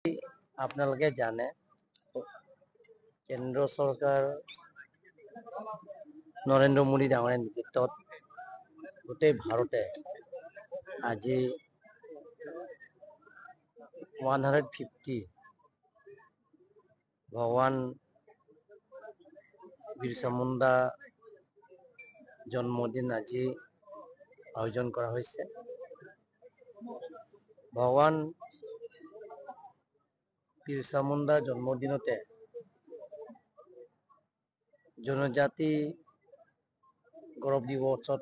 আপোনালোকে জানে, কেন্দ্ৰ চৰকাৰ নৰেন্দ্ৰ মোদী ডাঙৰীয়াৰ নেতৃত্বত গোটেই ভাৰতে আজি 150 ভগৱান বিৰচা মুণ্ডা জন্মদিন আজি আয়োজন কৰা হৈছে। ভগৱান বিৰচা মুণ্ডা জন্মদিনতে জনজাতি গৌৰৱ দিৱসত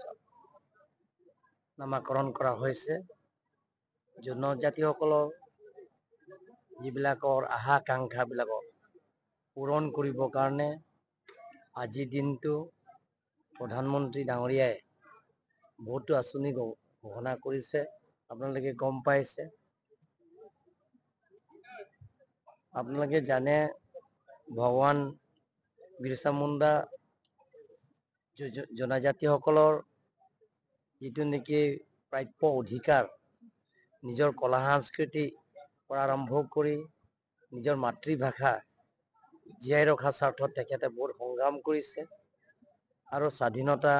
নামাকৰণ কৰা হৈছে। জনজাতিসকলৰ যিবিলাকৰ আশা আকাংক্ষাবিলাকক পূৰণ কৰিবৰ কাৰণে আজিৰ দিনটো প্ৰধানমন্ত্ৰী ডাঙৰীয়াই বহুতো আঁচনি ঘোষণা কৰিছে, আপোনালোকে গম পাইছে। আপোনালোকে জানে, ভগৱান বিৰচা মুণ্ডা জনজাতিসকলৰ যিটো নেকি প্ৰাপ্য অধিকাৰ, নিজৰ কলা সংস্কৃতি পৰা আৰম্ভ কৰি নিজৰ মাতৃভাষা জীয়াই ৰখা স্বাৰ্থত তেখেতে বহুত সংগ্ৰাম কৰিছে আৰু স্বাধীনতা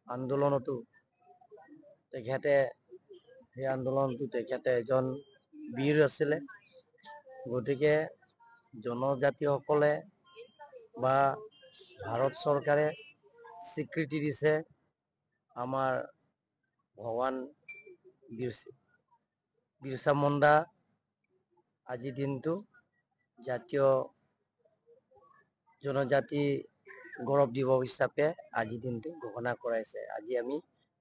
আন্দোলনতো তেখেতে, সেই আন্দোলনতো তেখেতে এজন বীৰ আছিলে। গতিকে জনজাতিসকলে বা ভাৰত চৰকাৰে স্বীকৃতি দিছে আমাৰ ভগৱান বিৰচা মুণ্ডা আজিৰ দিনটো জাতীয় জনজাতি গৌৰৱ দিৱস হিচাপে আজিৰ দিনটো ঘোষণা কৰাইছে। আজি আমি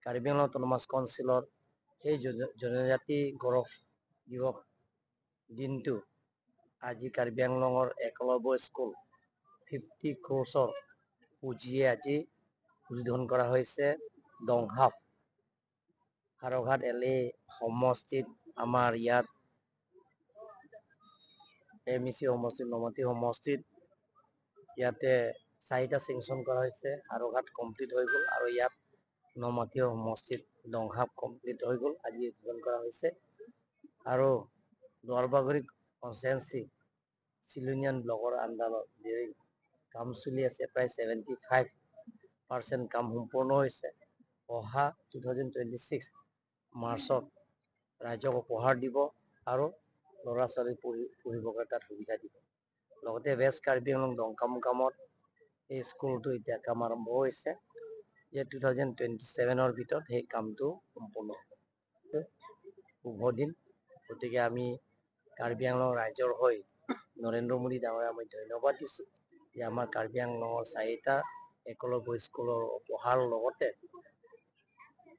কাৰ্বি আংলং অট'নমাছ কাউন্সিলৰ সেই জনজাতি গৌৰৱ দিৱস দিনটো আজি কাৰ্বি আংলঙৰ একলব্য স্কুল 50 ক্ৰ'ৰ্ছৰ পুঁজিয়ে আজি উদ্বোধন কৰা হৈছে। দংহাপ হাৰঘাট এল এ সমষ্টিত, আমাৰ ইয়াত এম ই চি সমষ্টিত, নমাটি সমষ্টিত ইয়াতে চাৰিটা চেংচন কৰা হৈছে। হাৰঘাট কমপ্লিট হৈ গ'ল আৰু ইয়াত নমাটি সমষ্টিত দংহাপ কমপ্লিট হৈ গ'ল, আজি উদ্বোধন কৰা হৈছে। আৰু দুৱাৰবাগৰি কনষ্টিটুৱেঞ্চি চিলুনিয়ান ব্লকৰ আণ্ডাৰত কাম চলি আছে, প্ৰায় 75% কাম সম্পূৰ্ণ হৈছে। অহা 2026 মাৰ্চত ৰাইজক উপহাৰ দিব আৰু ল'ৰা ছোৱালী পঢ়িবৰ কাৰণে তাত সুবিধা দিব। লগতে ৱেষ্ট কাৰ্বি আংলং ডংকামুকামত এই স্কুলটো এতিয়া কাম আৰম্ভ হৈছে যে 2027ৰ ভিতৰত সেই কামটো সম্পূৰ্ণ হ'ব। শুভ দিন। গতিকে আমি কাৰ্বি আংলং ৰাইজৰ হৈ নৰেন্দ্ৰ মোদী ডাঙৰীয়া আমি ধন্যবাদ দিছোঁ যে আমাৰ কাৰ্বি আংলঙৰ চাৰিটা একলব্য স্কুলৰ উপহাৰ, লগতে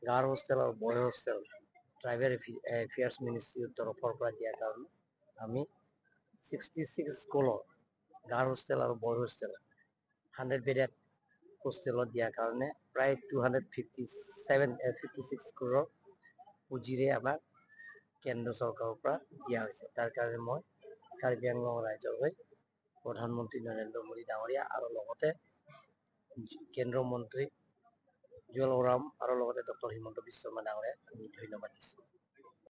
গাৰ্ল হোষ্টেল আৰু বয় হোষ্টেল ট্ৰাইবেল এফেয়াৰ্ছ মিনিষ্ট্ৰীৰ তৰফৰ পৰা দিয়াৰ কাৰণে আমি 66 স্কুলৰ গাৰ্ল হোষ্টেল আৰু বয় হোষ্টেল 100 বেডেড হোষ্টেলত দিয়াৰ কাৰণে প্ৰায় 257, 56 ক্ৰ'ৰৰ পুঁজিৰে আমাক কেন্দ্ৰ চৰকাৰৰ পৰা দিয়া হৈছে। তাৰ কাৰণে মই কাৰ্বি আংলং ৰাইজৰ হৈ প্ৰধানমন্ত্ৰী নৰেন্দ্ৰ মোদী ডাঙৰীয়া আৰু লগতে কেন্দ্ৰীয় মন্ত্ৰী জুৱেল ওৰাম আৰু লগতে ডক্টৰ হিমন্ত বিশ্ব শৰ্মা ডাঙৰীয়াক আমি ধন্যবাদ দিছোঁ।